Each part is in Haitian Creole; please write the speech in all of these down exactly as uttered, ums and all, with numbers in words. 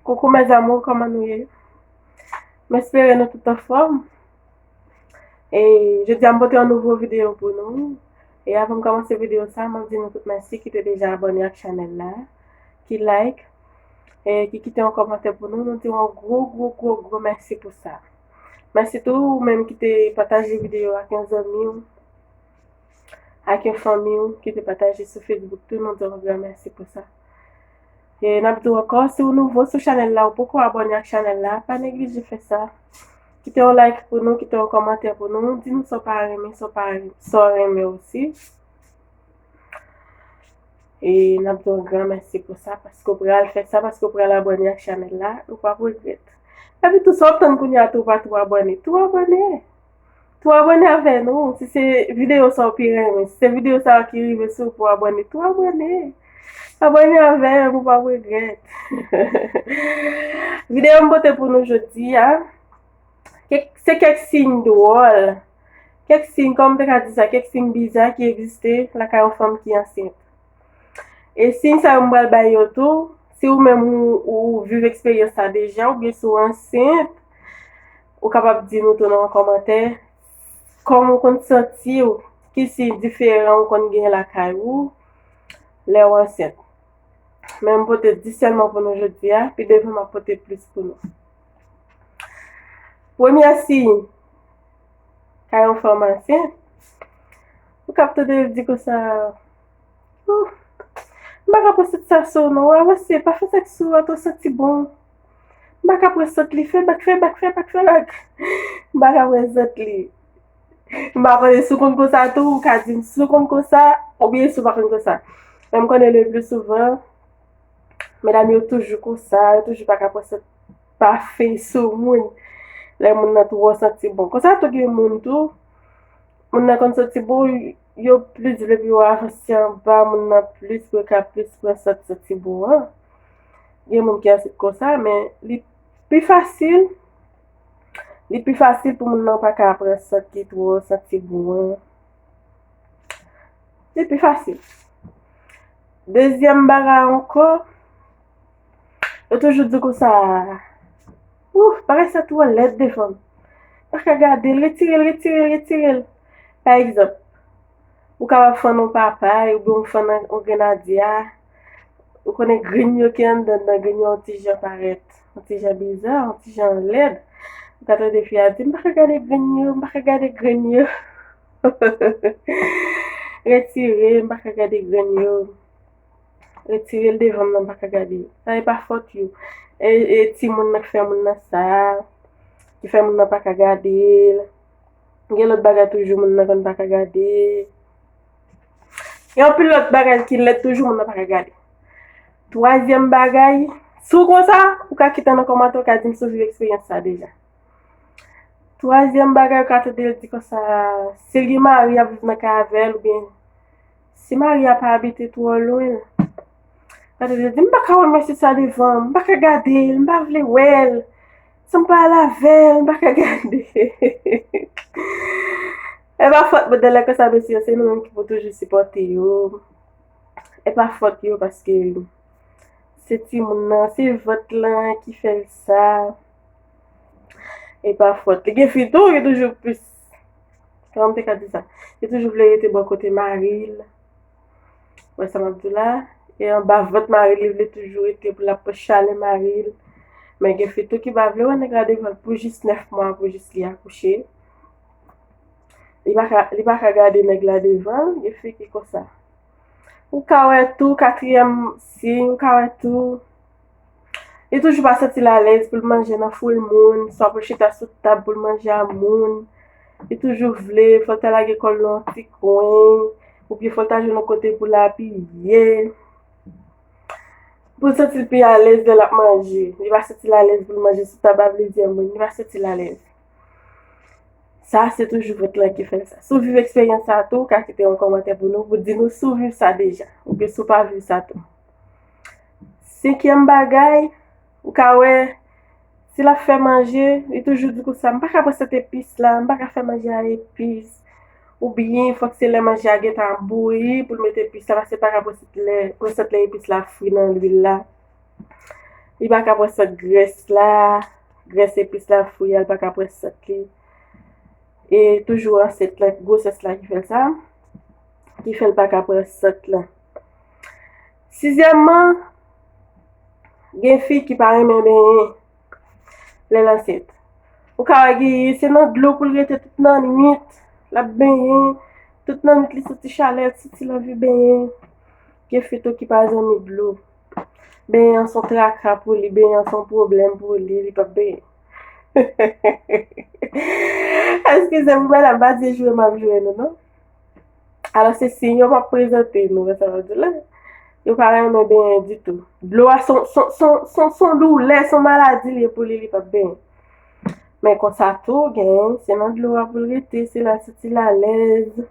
Coucou mes amours, kòman nou ye? M espere nou tout anfòm. E jodi a m pote yon nouvo videyo pou nou. E avan m kòmanse videyo sa, m ap di nou tout mèsi ki te deja abòne ak chanèl la, ki like, e ki kite yon kòmantè pou nou. Nou di yon gwo, gwo, gwo, gwo mèsi pou sa. Mèsi tou ou menm ki te pataje videyo ak yon zanmi w, ak yon fanmi w, ki te pataje sou Facebook tou, nou di w yon gran mèsi pou sa. E n ap di w ankò, si w nouvo sou chanèl la, ou poko abòne ak chanèl la, pa neglije fè sa. Kite yon like pou nou, kite yon kòmantè pou nou, di nou sa w pa renmen, sa w pa renmen, sa w renmen osi. E n ap di w yon gran mèsi pou sa, paske w pral fè sa, paske w pral abòne ak chanèl la, ou p ap regrèt. Epi tou sa w ap tann kounye a tou, ou pa tou abòne, tou abòne. Tou abòne avè nou, si se videyo sa w pi renmen, si se videyo sa ki rive sou ou pou abòne, tou abòne. Abòne avè m, ou p ap regrèt. Videyo m pote pou nou jodi a, kèk- se kèk siy dwòl, kèk siy, kòman m te ka di sa, kèk siy biza ki egziste lakay yon fanm ki ansent. E siy sa yo m pral bay yo tou, si ou menm ou, ou viv eksperyans sa deja, oubyen si w ansent, ou kapab di nou tou nan yon kòmantè, kòman w konn santi w, ki siy diferan ou konn gen lakay ou, lè w ansent. Men m pote dis sèlman pou nou jodi a, pi devan m ap pote plis pou nou. Premye siy, kay yon fanm ansent, ou k ap tande l di konsa, "Ouh, m pa ka pran sant sa sou ou non, avanse, pa fè sèks sou ou, ou santi bon. M pa ka pran sant li, fè bak, fè bak, fè bak, fè bak. M pa ka pran sant li." M pa konnen si w konn konsa tou, ou ka di m si w konn konsa, oubyen si w pa konn konsa. Men m konnen le pli souvan, medam yo toujou konsa, yo toujou pa ka pran sant pafen sou moun. Lè moun nan twò santi bon. Konsa tou gen moun tou, moun nan konn santi bon, yo plis vle pou yo avanse anba moun nan plis, pou yo ka plis pran sant santi bon an. Gen moun ki ansent konsa, men li pi fasil, li pi fasil pou moun nan pa ka pran sant ki twò santi bon an. Li pi fasil. Dezyèm bagay ankò, yo toujou di konsa, "Ouh, bagay sa twò lèd devan m. Pa ka gade l, retire l, retire l, retire l." Pa egzanp, ou kapab fann yon papay, oubyen ou fann yon grenadya, ou konnen grenn yo ki anndan nan grenn yo yon ti jan parèt, yon ti jan biza, yon ti jan lèd. Ou ka tande fi a di, "M pa ka gade grenn yo, m pa ka gade grenn yo." Retire, m pa ka gade grenn yo. Retire l devan m nan, m pa ka gade. Sa e pa fòt yo. E, e timoun nan k fè moun nan sa, ki fè moun nan pa ka gade l. Gen lòt bagay toujou moun nan konn pa ka gade. Gen anpil lòt bagay ki lèd toujou moun nan pa ka gade. Twazyèm bagay, si w konsa, ou ka kite nan kòmantè, ou ka di m si w viv eksperyans sa deja. Twazyèm bagay, ou ka tande l di konsa, si l gen mari ap viv nan kay avè l, oubyen si mari a pa abite twò lwen, ou ka tande l di, "M pa ka wè mesye sa devan m, m pa ka gade l, m pa vle wè l, san m pa al avè l, m pa ka gade." E pa fòt, bon, dan lè konsa, mesye yo, se nou menm ki pou toujou sipòte yo. E pa fòt yo, paske se timoun nan, se vant lan ki fè l sa. E pa fòt li. Gen fi tou ki toujou plis, kòman m te ka di sa? Ki toujou vle rete bò kote mari l. Wè sa m ap di w la? E anba vant mari l, li vle toujou rete pou l ap chale mari l. Men gen fi tou ki pa vle wè nèg la devan l pou jis nèf mwa, pou jis li akouche. Li pa ka, li pa ka gade nèg la devan l, gen fi ki konsa. Ou ka wè tou, katriyèm siy, ou ka wè tou, li toujou pa santi l alèz pou l manje nan foul moun, swa pou l chita sou tab pou l manje a moun. Li toujou vle, fò l ta lage kò l nan yon ti kwen, oubyen fò l ta jwenn yon kote pou l apiye. Pou l santi l pi alèz lè l ap manje. Li pa santi l alèz pou l manje sou tab a plizyè moun. Li pa santi l alèz. Sa, se toujou vant lan ki fè sa. Si w viv eksperyans sa tou, ou ka kite yon kòmantè pou nou, pou di nou si w viv sa deja, oubyen si w pa viv sa tou. Senkyèm bagay, ou ka wè, si l ap fè manje, li toujou di konsa, "M pa ka pran sant epis la, m pa ka fè manje a epis." Oubyen, fòk se lè manje a gentan ap bouyi pou l met epis la, paske l pa ka pran sant lè, pran sant lè epis la fri nan lwil la. Li pa ka pran sant grès la, grès epis la, fwi a, li pa ka pran sant li. E toujou ansent la, gwosès la ki fè l sa, ki fè l pa ka pran sant lan. Sizyèmman, gen fi ki pa renmen benyen lè l ansent. Ou ka wè gen, se nan dlo pou l rete tout nannwit, l ap benyen, tout nannwit li santi chalè, l santi l anvi benyen. Gen fi tou ki pa zanmi dlo. Benyen an se yon traka pou li, benyen an se yon pwoblèm pou li, li p ap benyen. Eskize m, medam, pa di jwe m ap jwe nou, non. Alò, se siy yo m ap prezante nou, wè sa m ap di la. Yo pa renmen benyen ditou. Dlo a se yon, se yon, se yon, se yon, se yon doulè, se yon maladi li ye pou li, li p ap benyen. Men konsa tou, gen, se nan dlo a pou l rete, se la l santi l alèz.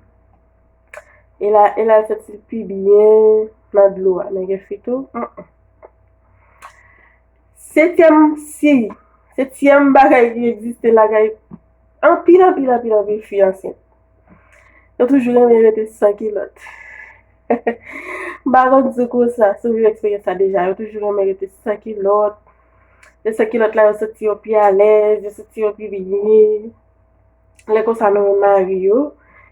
E la, e la l santi l pi byen nan dlo a. Men gen fi tou, mm, mm. Setyèm siy, setyèm bagay ki egziste lakay anpil, anpil, anpil, anpil fi ansent. Yo toujou renmen rete san kilòt. M pa konn si w konsa, si w viv eksperyans sa deja. Yo toujou renmen rete san kilòt. E san kilòt la, yo santi yo pi alèz, yo santi yo pi byen. Lè konsa, nou menm mari yo,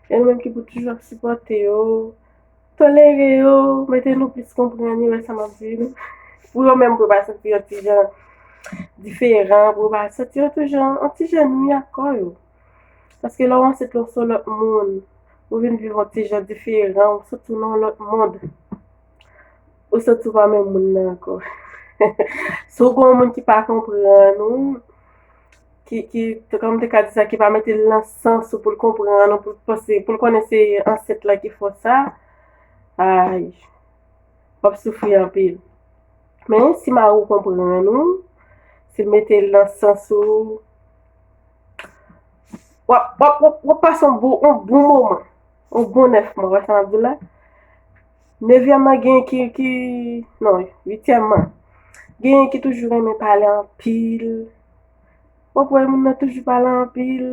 e nou menm ki pou toujou ap sipòte yo, tolere yo, mete nou plis konprann yo, wè sa m ap di nou. Pou yo menm, pou yo pa santi yon ti jan diferan, pou yo pa santi yon ti jan, yon ti jan nwi ak kò yo. Paske lè w ansent, lè w se yon lòt moun, ou vin viv yon ti jan diferan, ou santi w nan yon lòt mond. Ou santi w pa menm moun nan ankò. Si w gen yon moun ki pa konprann ou, ki, ki, kòm te ka di sa, ki pa mete l nan sans ou pou l konprann ou, pou l panse, pou l konnen se ansent lan ki fè w sa, ay, w ap soufri anpil. Men, si mari w konprann ou, si l mete l nan sans ou, w ap, w ap, w ap, w ap pase yon bon, yon bon moman, yon bon nèf mwa, wè sa m ap di w la? Nevyèmman, gen ki, ki, non, uityèmman, gen ki toujou renmen pale anpil. W ap wè moun nan toujou pale anpil.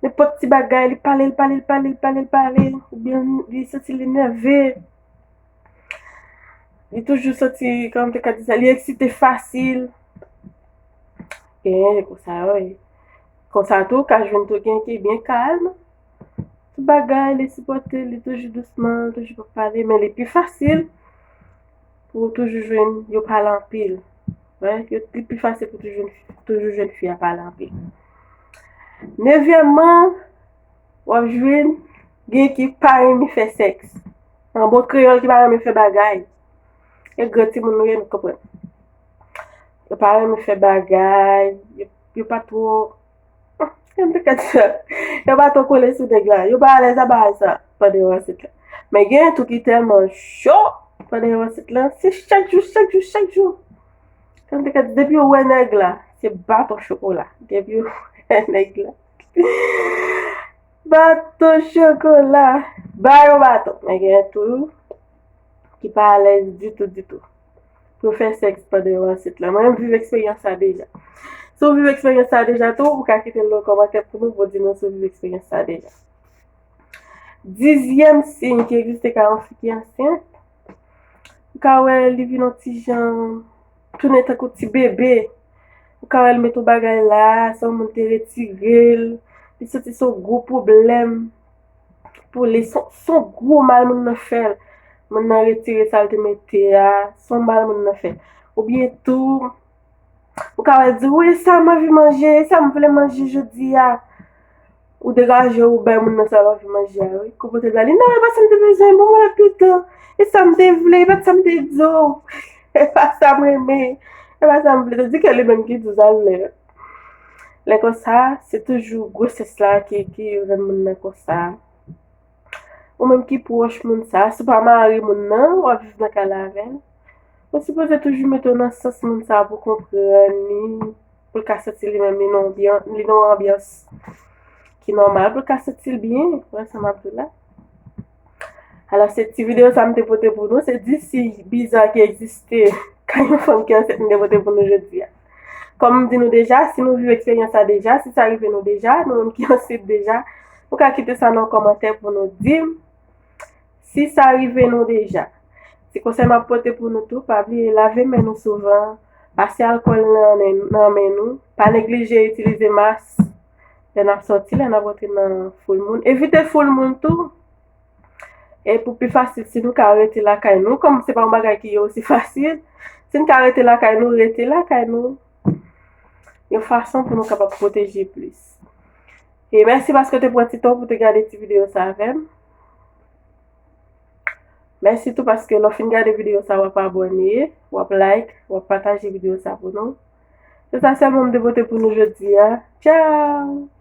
Nenpòt ti bagay, li pale, li pale, li pale, li pale, li pale. Oubyen li santi li nève. Li toujou santi, kòman m te ka di sa, li eksite fasil. Gen konsa, wi. Konsa tou, ou ka jwenn tou gen ki byen kalm. Tout bagay, li sipòte, li toujou dousman, toujou pa pale, men li pi fasil pou w toujou jwenn yo pale anpil. Wè, yo, li pi fasil pou toujou, toujou jwenn fi a pale anpil. Nevyèmman, w ap jwenn gen ki pa renmen fè sèks. An bon kreyòl ki pa renmen fè bagay. E gran timoun nou ye, nou konprann. Yo pa renmen fè bagay, yo, yo pa twò, kòman m te ka di sa? Yo pa twò kole sou nèg la. Yo pa alèz a bagay sa pandan yo ansent la. Men gen tou ki tèlman cho pandan yo ansent la, se chak jou, chak jou, chak jou. Kòman m te ka di, depi yo wè nèg la, se baton chokola. Depi yo wè nèg la, baton chokola. Ba yo baton. Men gen tou ki pa alèz ditou, ditou pou yo fè sèks pandan yo ansent la. Mwen menm viv eksperyans sa deja. Si w viv eksperyans sa deja tou, ou ka kite l nan kòmantè pou nou, pou di nou si w viv eksperyans sa deja. Dizyèm siy ki egziste kay yon fi ki ansent, ou ka wè li vin yon ti jan tounen tankou ti bebe. Ou ka wè l met yon bagay la, se yon moun te retire l, li santi se yon gwo pwoblèm pou li, se, se yon gwo mal moun nan fè l. Moun nan retire sa l te mete a, se yon mal moun nan fè l. Oubyen tou, ou ka wè l di, wi, sa m anvi manje, sa m vle manje jodi a. Ou degaje w, ou bay moun nan sa l anvi manje a, wi. Kou pote l ba li, non, e pa sa m te bezwen, ban mwen lòt pito. E sa m te vle, e pa sa m te di w. E pa sa m renmen, e pa sa m vle. Tandike li menm ki di w sa l vle. Lè konsa, se toujou gwosès la ki, ki rann moun nan konsa. Ou menm ki pwòch moun sa, si w pa mare moun nan, w ap viv nan kay la avè l. Ou sipoze toujou mete w nan sans moun sa pou konprann li, pou l ka santi li menm li nan anbyan-, li nan yon anbyans ki nòmal, pou l ka santi l byen, wè sa m ap di w la. Alò, se ti videyo sa m te pote pou nou, se dis siy biza ki egziste kay yon fanm ki ansent m te pote pou nou jodi a. Kòm m di nou deja, si nou viv eksperyans sa deja, si sa rive nou deja, nou menm ki ansent deja, nou ka kite sa nan kòmantè pou nou di m si sa rive nou deja. Ti konsèy m ap pote pou nou tou, pa bliye lave men nou souvan, Pase alkòl nan, nan men nou. Pa neglije itilize mas lè n ap sòti, lè n ap rantre nan foul moun. Evite foul moun tou. E pou pi fasil, si nou ka rete lakay nou, kòm se pa yon bagay ki osi fasil, si n ka rete lakay nou, rete lakay nou. Yon fason pou nou kapab pwoteje plis. E mèsi paske w te pran ti tan pou te gade ti videyo sa avè m. Mèsi tou paske lè w fin gade videyo sa, w ap abòne, w ap like, w ap pataje videyo sa pou nou. Se sa sèlman m te pote pou nou jodi a. Tchao!